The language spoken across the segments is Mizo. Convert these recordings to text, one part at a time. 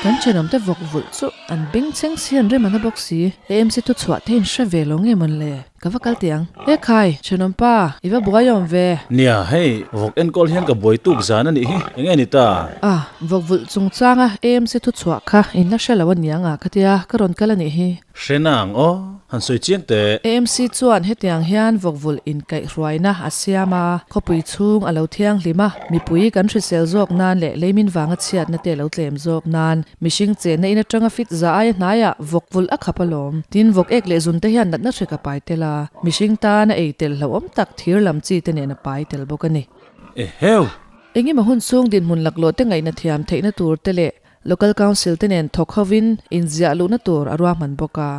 Kan thenawmte vawk vulh chu an bengchheng si an rem ana bawk si. AMC thu chhuah te in hre ve lo nge mawn le? Ka va kal teh ang. E khai, thenawmpa, i va buai awm ve. Nia, hei, vawk enkawl hian ka buai tuk zan a nih hi. Enge ni ta? A, vawk vulh chungchanga AMC thu chhuah kha in la hre lo a niang a ka tia, ka rawn kal a nih hi. Hre nang aw, han sawi chiang teh. AMC chuan hetiang hian vawkvulh inkaihhruaina a siam a, khawpui chhung a lo thianghlim a, mipui kan hrisel zawk nan leh leimin vanga chhiatna te lo tlem zawk nan mihring chenna in atanga fit za aia hnaiah vawkvulh a khap alawm. Tin, vawk ek leh zun te hian natna hrek a pai tel a, mihring tan a ei tel hlauhawm tak thir lam chi te nen a pai tel bawk a ni. Eheu! Engemaw hun chhung dinhmun laklawh te ngaihna thiam theihna tur te leh Local Council te nen thawk hovin inziah luhna tur a ruahman bawk a.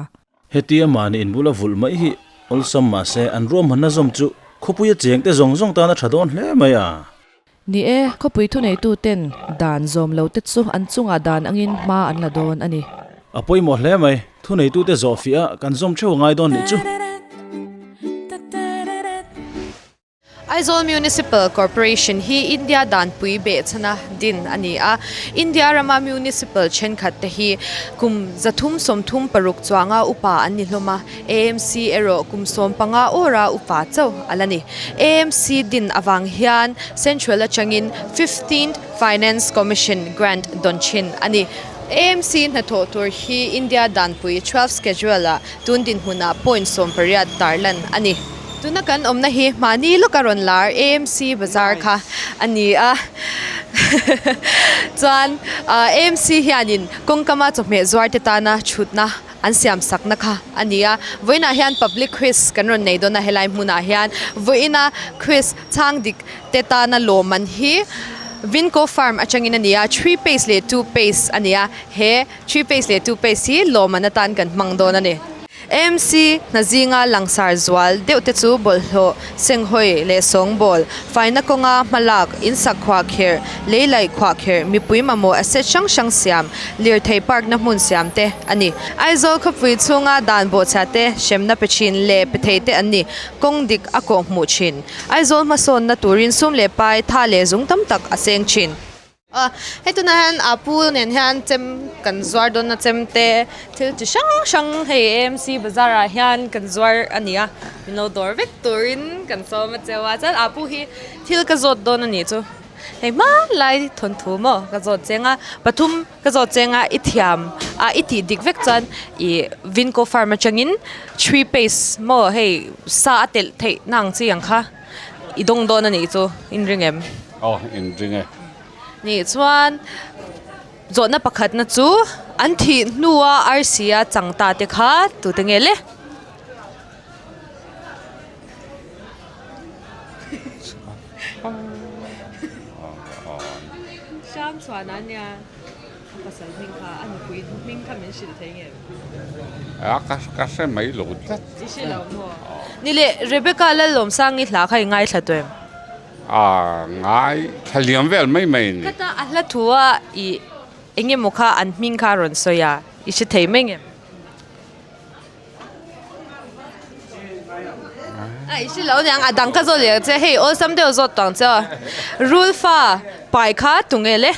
Hetia mahni inbula vulh mai hi awlsam mahse an ruahmanna zawm chu khawpuia chengte zawng zawng tan a tha dawn hle mai a. Ni e, khawpui thuneitu ten dan zawm lo te chu an chungah dan angin hma an la dawn a ni. A pawimawh hle mai, thuneitute zawhfiah a kan zawm theuh a ngai dawn nih chu. Aizawl Municipal Corporation hi India danpui behchhana din a ni a. India rama municipal thenkhat te hi kum 336 chuanga upa an ni hlawm a, AMC erawh kum 15 awra upa chauh a la ni. AMC din avang hian Central atangin Fifteenth Finance Commission grant dawn thin a ni. AMC hnathawh tur hi India danpui Twelfth Schedule-ah tun dinhmunah point 18 tarlan a ni. Tuna kan awmna hi mahni lawka rawn lar AMC bazar kha a ni a. Chuan AMC hianin kawngkama chawhmeh zuar te tana thutna an siam sakna kha a ni a. Vawiinah hian public quiz kan rawn nei dawn a helai hmunah hian. Vawiina quiz chhang dik te tana lawmman hi Vinco Farm atangin a ni a, three pace leh two pace a ni a. He three pace leh two pace hi lawmman atan kan hmang dawn a ni. AMC hna zinga langsar zual deuh te chu bawlhhlawh, senghawi leh sawngbawl, faina kawnga hmalak, insak khuahkherh, lei laih khuahkherh, mipui mamawh asset hrang hrang siam, lirthei park na hmun siam te a ni. Aizawl khawpui chhunga dan bawhchhia te hremna pe thin leh pe thei te an ni. Kawng dik a kawh hmuh thin. Aizawl hmasawnna turin sum leh pai, tha leh zung tam tak a seng thin. A hei tunah hian a pu nen hian chem kan zuar dawn a chem te thil chi hrang hrang hei AMC bazar ah hian kan zuar a ni a min lo dawr vek turin kan sawm a cheu a chuan a pu hi thil ka zawt dawn a nih chu hei hmanlai thawnthu maw ka zawt cheng a pathum ka zawt cheng a i thiam a i tih dik vek chuan ih vinco farm atangin three pace maw hei sa a telh theih na ang chi ang kha. I dawng dawn a nih chu, in ring em? Aw, in ring e. Nih chuan zawhna pakhatna chu an thih hnua arsia chang ta te kha tute nge le? Hrang chhuan a nia. A pasal hming kha a nupui hming kha min hrilh thei nge? A ka ka hre mai lo tlat. I hre lo maw? Ni leh Rebecca Lalawmsangi hla kha i ngaithla tawh em? A ngai thla liam vel mai mai a ni. Khata a hla thu a i eng emaw kha an hming kha a rawn sawi a, i hre thei mai nge? A i hre lo aniang a dang ka zawt leh ang che hei awlsam deuh zawt tawh ang che aw rul fa pai kha tunge le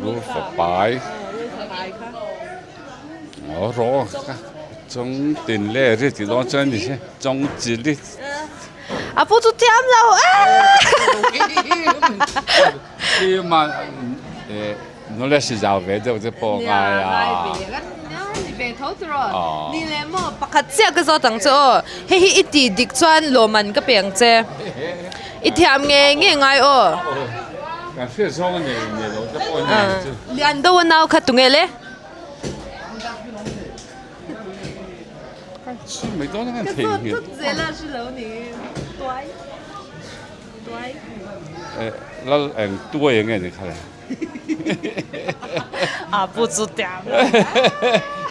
rul fa pai aw rawh chawng tin le ri ti dawn chuan ni se chawng chi li a pu chu thiam lo e ma Knowledge zau ve deuh te pawh a ngai a. Nia, ngai ve kan ni ve tho tur aw. Ni leh maw, pakhat chiah ka zawt ang che aw. Hei hi i tih dik chuan lawmman ka pe ang che. I thiam nge nge ngai aw. Kan hriat zawng a nei nei lo te pawh a ni ang chu. Lian deuh a nau kha tunge le? Ka chhun mai dawn a kan thei Ka zawt thut zel a hre lo ni. Tuai. Tuai. Lal eng tuai enge ni kha le? A pu chu tiang.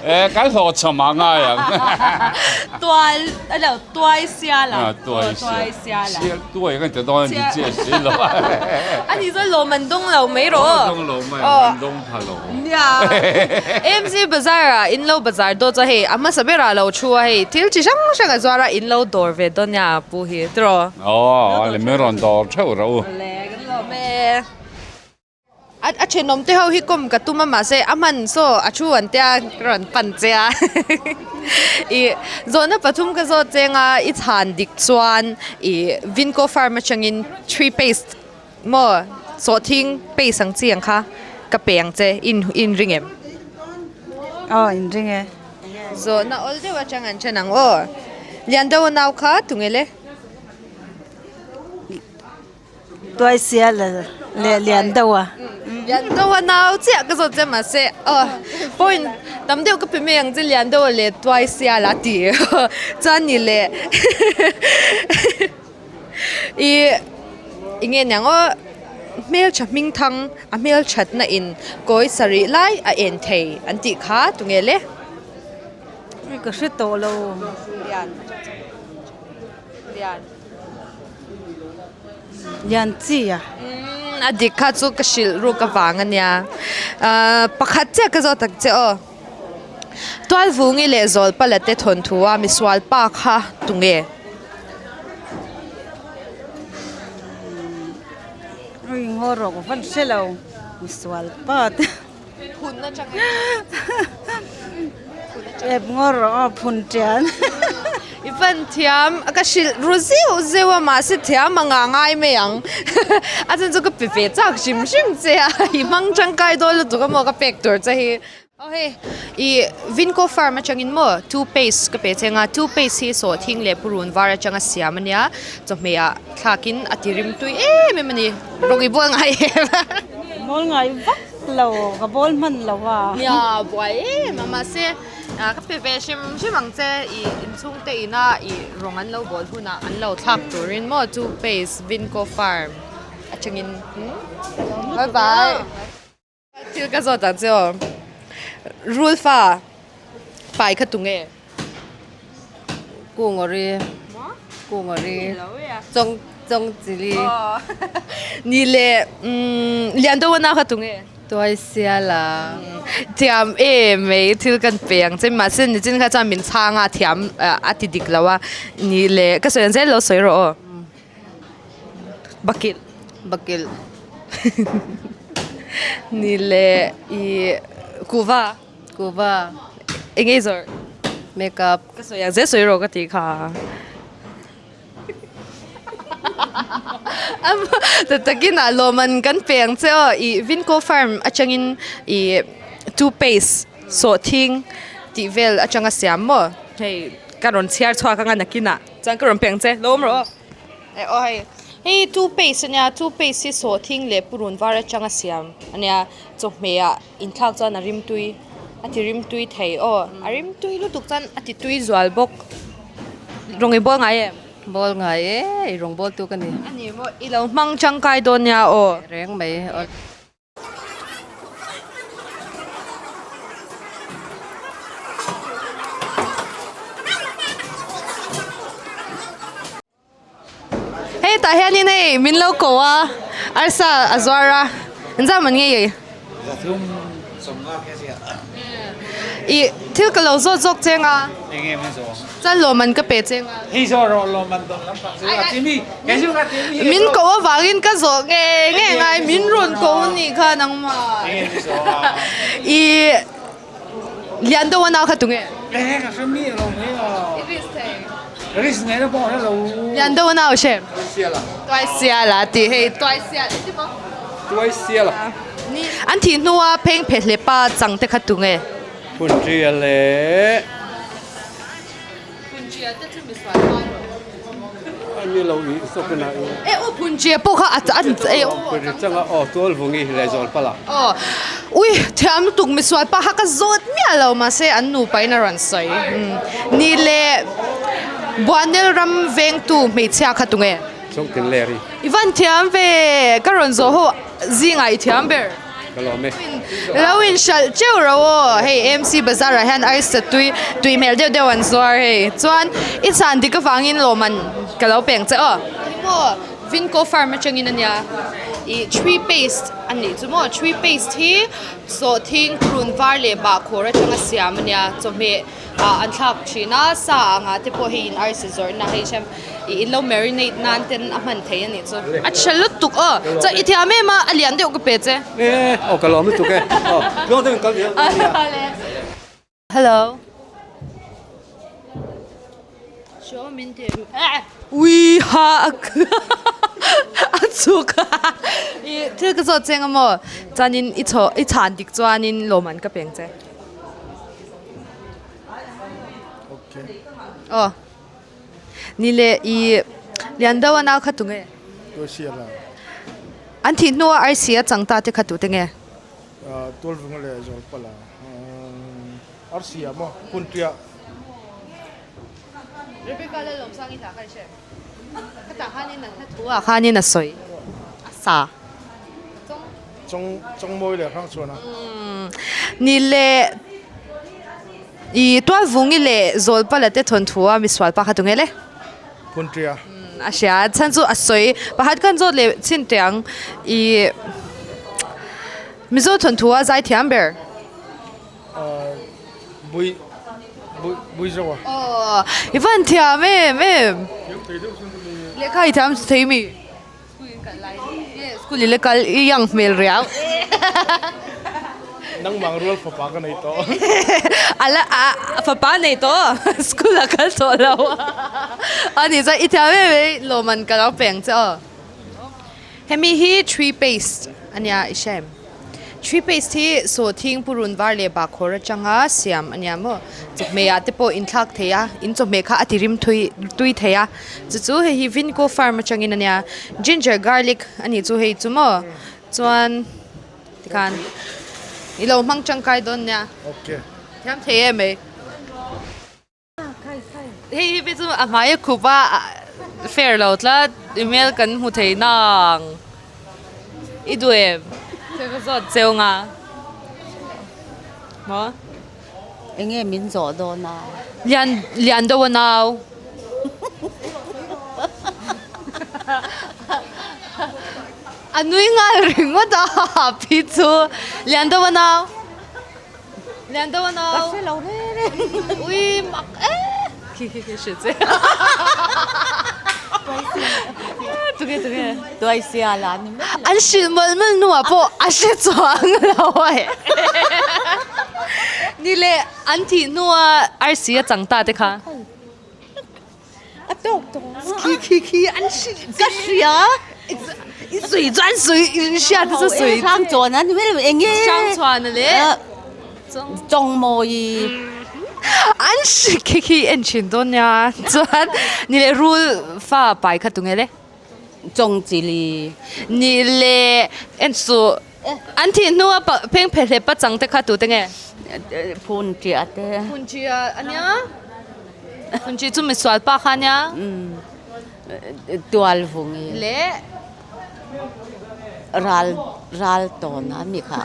E kan hlawh cham a ngai ang. Tual a lo tuai sial a. Tuai sial. Sial tuai kan ti dawn ni che si lo. A ni chuan lawm an dawng lo mai rawh. Dawng lo mai an dawng pha lo. Nia. AMC bazar ah in lo bazar dawt chuan hei a hmasa berah a lo thu a hei thil chi hrang hrang a zuar a in lo dawr ve dawn nia pu hi tiraw. Aw a lem rawn dawr theuh rawh u. Awle kan lawm e. A thenawm te ho hi kawm ka tum a mahse a hman saw a thu an tia ka rawn pan che a ih zawhna pathum ka zawt cheng a i chhan dik chuan ih Vinco farm atangin three paste maw sawhthing paste ang chi ang kha ka pe ang che in inring em? Aw inring e. Zawhna awl deuh atang an then ang aw. Lian deuh a nau kha tunge le? Tuai sia leh lian deuh a. Lian deuh a nau chiah ka zawt che mahse aw point tam deuh ka pe mai ang che lian deuh a leh tuai sia la ti chuan ni leh i eng nge niang aw hmeltha hming thang a hmelthatna in kawi sarih lai a en thei an tih kha tunge le. Ka hre tawh lo. Lian lian. Lian chi a. Umm a dik kha chu ka hrilh ruk avang a nia. Ahh pakhat chiah ka zawt tak che aw. Tualvungi leh Zawlpala te thawnthu a misual pa kha tunge? Ui ngaw rawh ka van hre lo misual pa te. Phun atangin. Ep ngaw rawh aw phun tian. I van thiam ka hrilh ru zeuh zeuh a mahse thiam anga ngai mai ang. A chan chu ka pe ve chak hrim hrim che a i hmang tangkai dawn lutuk a maw ka pek tur che hi. Aw hei i Vinco farm atangin maw toothpaste ka pe cheng a toothpaste hi sawhthing leh purun var atanga siam a nia chawhmeh ah thlakin a ti rim tui em em a ni rawng i bual ngai em. Bual ngai vak lo ka bual hman lo a. Nia buai em a mahse ka pe ve hrim hrim ang che i inchhungte ina i rawng an lo bawl hunah an lo thlak turin maw toothpaste Vinco farm atangin bye bye. Thil ka zawt ang che aw. Rul fa pai kha tunge? Kungawri. Kungawri. Chawng chawng chili. Ni le umm lian deuh ana kha tunge? Tuai sial a. Thiam em mai thil kan pe ang che mahse nichin kha chuan min chhang a thiam a ti dik lo a. Ni le ka sawi ang zel lo sawi rawh aw. Bakilh. Bakilh. Ni leh i kuva. Kuva. Eng nge i zawrh? Makeup. Ka sawi ang zel sawi rawh ka tih kha. Takin ah lawmman kan pe ang che aw i Vinco farm atangin i toothpaste sawhthing tih vel atanga siam maw hei ka rawn chhiar chhuak anga nakinah. Chuan ka rawn pe ang che, lo awm rawh aw. Eh aw hei, hei toothpaste ania, toothpaste hi sawhthing leh purun var atanga siam ania, chawhmeh ah inthlak chuan a rimtui a ti rimtui thei aw, a rimtui lutuk chuan a ti tui zual bawk. Rawng i bawl ngai em? Bawl ngai e, i rawng bawl tu ka ni. A ni maw, i lo hmang tangkai dawn nia aw. Reng mai aw. Hei tah hianin hei min lo ko a arsa a zuar a engzah man nge i Ih thil ka lo zawt zawk cheng a chuan lawmman ka pe cheng a min ko avangin ka zawh nge nge ngai min rawn ko anih kha nangmah ih lian deuh a nau kha tunge lian deuh a nau hre tuaisial a tih hei tuaisial Tuaisial a. An thih hnua pheng phe hlepa chang te kha tunge? Phunṭia leh. Phunṭia te chu misual pa rawh. A ni lo i zawk in a i. E aw phunṭia pawh kha a an e aw. Phunṭia changa aw tualvungi leh zawlpala. Aw ui thiam lutuk misual pa kha ka zawt miah lo mahse an nupa in a rawn sawi. Ni leh Buanel ram vengtu hmeichhia kha tunge? Chawngtin ler i. I van thiam ve, ka rawn zawh ho zingah i thiam ber. Ka lawm e. Lo in hralh teuh ro aw, hei AMC Bazar ah hian arsa tui tui hmel deuh deuh an zuar hei. Chuan i chhan dik avangin lawmman ka lo peng che aw. Hi maw Vinco farm atangin ania i tree paste. A nih chu maw tree paste hi sawhthing prun var leh bahkhawr atanga siam a nia chawhmeh ah an thlak thin a sa angah te pawh hei in arsi zawrhna hei hian ih in lo marinate nan ten a hman thei a nih chu a tha lutuk aw chuan i thiam em a a lian deuh ka pe che. Aw ka lawm lutuk e aw tluang deuhin kal ve Hello. Show min ti Ui ha a chhuk a i thil ka zawt cheng a maw chuanin i chho i chhan dik chuanin lawmman ka peng che aw ni le i lian deuh a nau kha tunge an thih hnuah arsi a chang ta te kha tute nge. Tualvunga leh Zawlpala arsi ah maw Punṭiah. Rebecca Lalawmsangi hla kha i hre Khatah khanin an hla thu ah khanin a sawi a sa. Chawng Chawngmawi leh Hrangchhuana. Ni leh i Tualvungi leh Zawlpala te thawnthu a misual pa kha tunge le? Phunṭia. A hria a chhan chu a sawi pakhat khan zawt leh chhin teh ang ih Mizo thawnthu a zai thiam ber. Bui bui bui zo a. Aw i van thiam em em. Thiam thei deuh chuan ka ni. Lehkha i thiam thei mi? School in kal lai nge school i la kal i yang hmel riau. Nangmang rual fapa ka nei tawh. Ala a fapa nei tawh school a kal tawh lo a ni chuan i thiam em em lawmman ka lo peng che aw. Hemi hi tree paste a nia i hre em? Tree paste hi sawhthing purun var leh bahkhawr atanga siam a nia maw chawhmeh ah te pawh inthlak thei a in chawhmeh kha a ti rim thui tui thei a chu chu hei hi vinco farm atangin a nia ginger garlic a nih chu hei chu maw chuan tikhan i lo hmang tangkai dawn nia thiam thei em mai. Hei hi chu a hmai a khup a fair lo tlat email kan hmu thei nang i duh em thil ka zawt cheu nga maw Enge min zawh dawn a? Lian lian deuh a nau. A nui nghal ringawt a pi chu lian deuh a nau. Lian deuh a nau. Ka hre lo re re. Ui mak e. Khi khi khi hre che. Tunge tunge. Tuai sia la ni mai. An hrilh mawlh mawlh hnuah pawh a hre chuang lo e. Ni le an thih hnua arsi a chang ta te kha. A tawk tawk. Khi khi khi an hrilh. Ka hria. I sui chu an sui i hriat chu sui. Hrang chuan an ni mai eng nge. Hrang chuan a le. Chawng mawi. An hrilh khi khi en thin dawn nia chuan ni leh rul fa pai kha tunge le. Chawng chili. Ni leh en suh. An thih hnua pheng phehlep a chang te kha tute nge? Phun ṭiah te. Phun ṭiah a nia. Phun ṭiah chu misual pa kha a nia. Tual vung i. Le. Ral ral tawn a mi kha.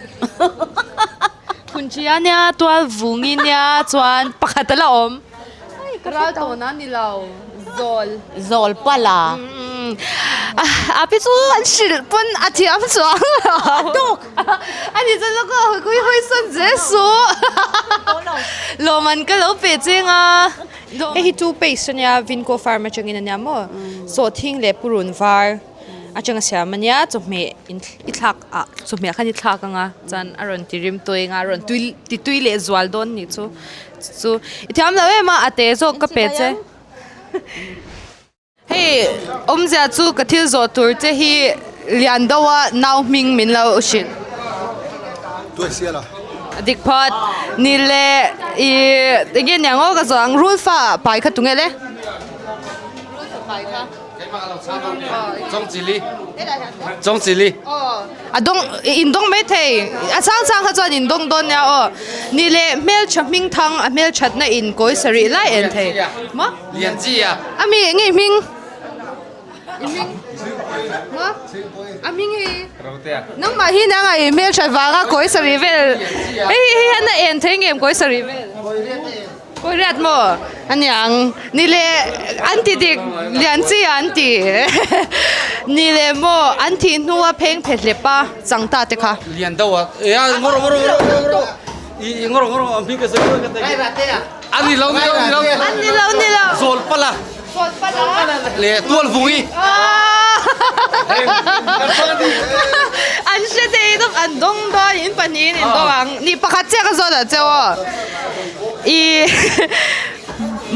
Phun ṭiah a nia, tual vung i nia chuan pakhat a la awm. Ral tawn a ni lo. Zawl. Zawl pala. A pi chu an hrilh pawn a thiam chuang lo. A tawk. A ni chuan lawk a kui hawi sawn zel suh. Lawmman ka lo pe cheng a. Hei hi two paste a nia Vinco farm atangin a nia maw. Sawhthing leh purun var atanga siam a nia chawhmeh i thlak ah chawhmeh khan i thlak anga chuan a rawn ti rim tui anga a rawn tui ti tui leh zual dawn nih chu. Chu i thiam lo em a a te zawk ka pe che. Hei awmzia chu ka thil zawh tur che hi lian deuh a nau hming min lo hrilh. Tuai sial a. A dik phawt. Ni le i enge niang aw ka zawh ang rul fa pai kha tunge le? Rul fa pai kha. Chawng chili. Chawng chili. A dawng in dawng mai thei a chang chang kha chuan in dawng dawn nia aw ni leh hmeltha hming thang a hmelthatna in kawi sarih lai en thei maw Lian chi a a mi nge hming i hming maw a hming hi nangmah hi nang a i hmelthat vanga kawi sarih vel hei hei hian a en thei ngem kawi sarih vel. Kawi riat maw? A niang. Ni le an ti dik lian chi a an ti. Ni leh maw an thih hnua pheng phe hlep a chang ta te kha. Lian deuh a e a ngaw rawh ngaw rawh ngaw rawh i i ngaw rawh ngaw rawh a hming ka sawi dawn ka ta a ni lo ni lo ni lo a ni lo ni lo zawl pala zawl pala leh tual vungi an hre thei deuh an dawng dawn in pahnihin in dawng ang ni pakhat chiah ka zawt ah che aw i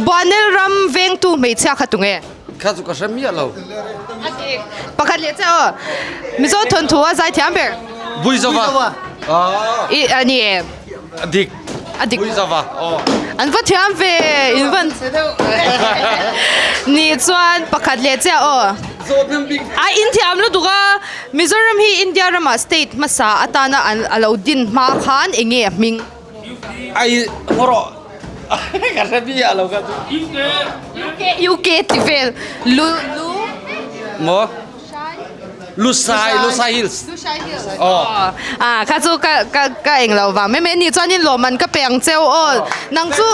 Buanel ram vengtu hmeichhia kha tunge? Kha chu ka hre miah lo. A dik. Pakhat leh che aw. Mizo thawnthu a zaithiam ber. Buizova. I a ni em? A dik. A dik. Buizova. Aw. An va thiam ve in van che deuh. Ni chuan pakhat leh che aw. Zawt bik. A in thiam lutuk a. Mizoram hi India ramah state hmasa atana an a lo din hma khan enge a hming? Ai ngaw rawh. Ka hre miah lo ka chu. UK UK ti vel lu lu Maw? Lusai Lusai Hills. Lusai Hills. Aw. Ah kha chu ka ka ka eng lo vang mai mai ni chuan in lawm an ka pe ang cheu aw. Nang chu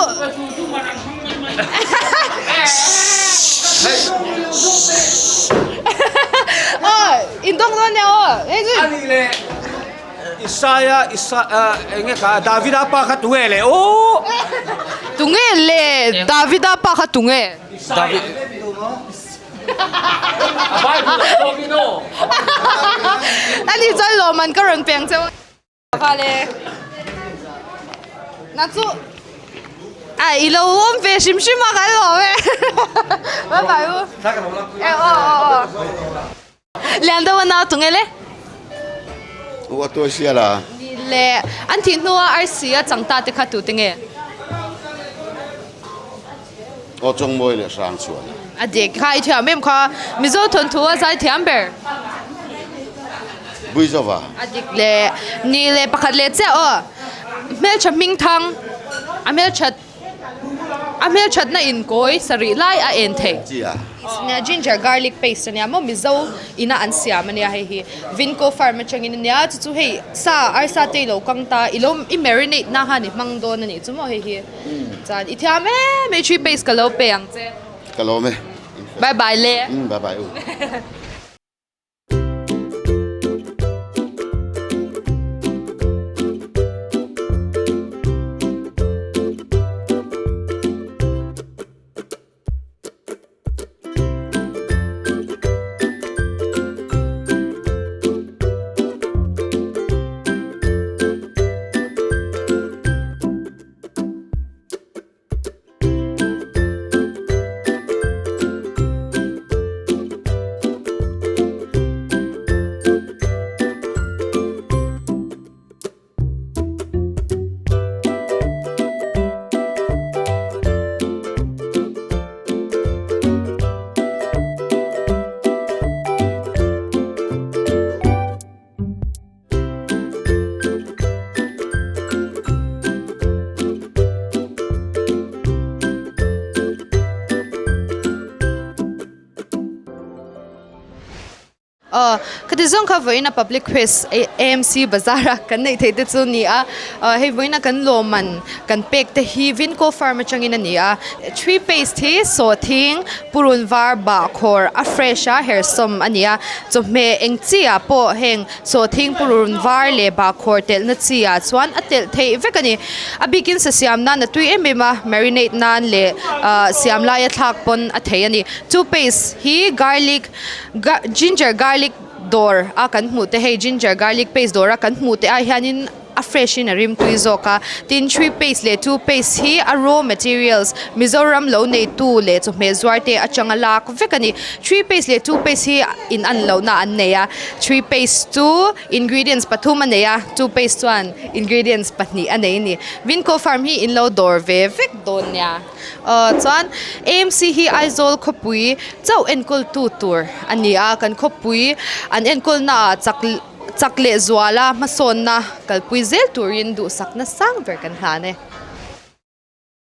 Aw in dawng dawn nia aw. Hei chu. Ani le. Isaia Isa eng nge kha Davida pa kha tunge le aw. Tunge le Davida pa kha tunge. David A Bible a zawk in aw. Ani chuan lawmman ka rawn peng cheu. Kha le. Na chu a i lo awm ve hrim hrim a kan lawm e. Bye bye u. E aw aw aw. Lian deuh a nau tunge le? U a tuai sia la. Ni le, an thih hnua arsi a chang ta te kha tu te nge? Aw Chawngmawi leh Hrang chhuan. A dik kha i thiam em kha Mizo thawnthu a zai thiam ber. Buizova. A dik le, ni le pakhat leh chiah aw. Hmeltha hmingthang a hmelthat. A hmelthatna inkawi sarih lai a en thei. Nia ginger garlic paste ania maw Mizo ina an siam ania hei hi Vinco farm atangin ania chu chu hei sa arsa te ilo kang ta ilo i marinate na khan i hmang dawn anih chu maw hei hi chuan i thiam em mai three paste ka lo pe ang che. Ka lawm e. Bye bye le. Bye bye u. Aw, khati zawng kha vawiin a public quiz AMC bazar a kan neih theih te chu a ni a, hei vawiin a kan lawmman kan pek te hi Vinco farm atangin a ni a, three paste hi sawhthing purun var bahkhawr a fresh a hersawm a ni a, chawhmeh eng chi ah pawh heng Sawhthing purun var leh bahkhawr telhna chi ah chuan a telh theih vek a ni. A bikin sa siam nan a tui em em a, marinate nan leh ah siam laia thlak pawn a thei a ni. Chu paste hi garlic ginger garlic dawr a kan hmuh te hei ginger garlic paste dawr a kan hmuh te ai hianin a fresh in a rim tui zawk a. Tin three paste leh two paste hi a raw materials Mizoram lo neitu leh chawhmeh zuar te atanga lak vek a ni. Three paste leh two paste hi in an lohna an nei a, three paste chu ingredients pathum a nei a, two paste chuan ingredients pahnih a nei a ni. Vinco farm hi in lo dawr ve vek dawn nia. Aw chuan AMC hi Aizawl khawpui chauh enkawltu tur a ni a, kan khawpui an enkawlna ah chak. Chak leh zuala hmasawnna kalpui zel turin duhsakna sang ber kan hlan e.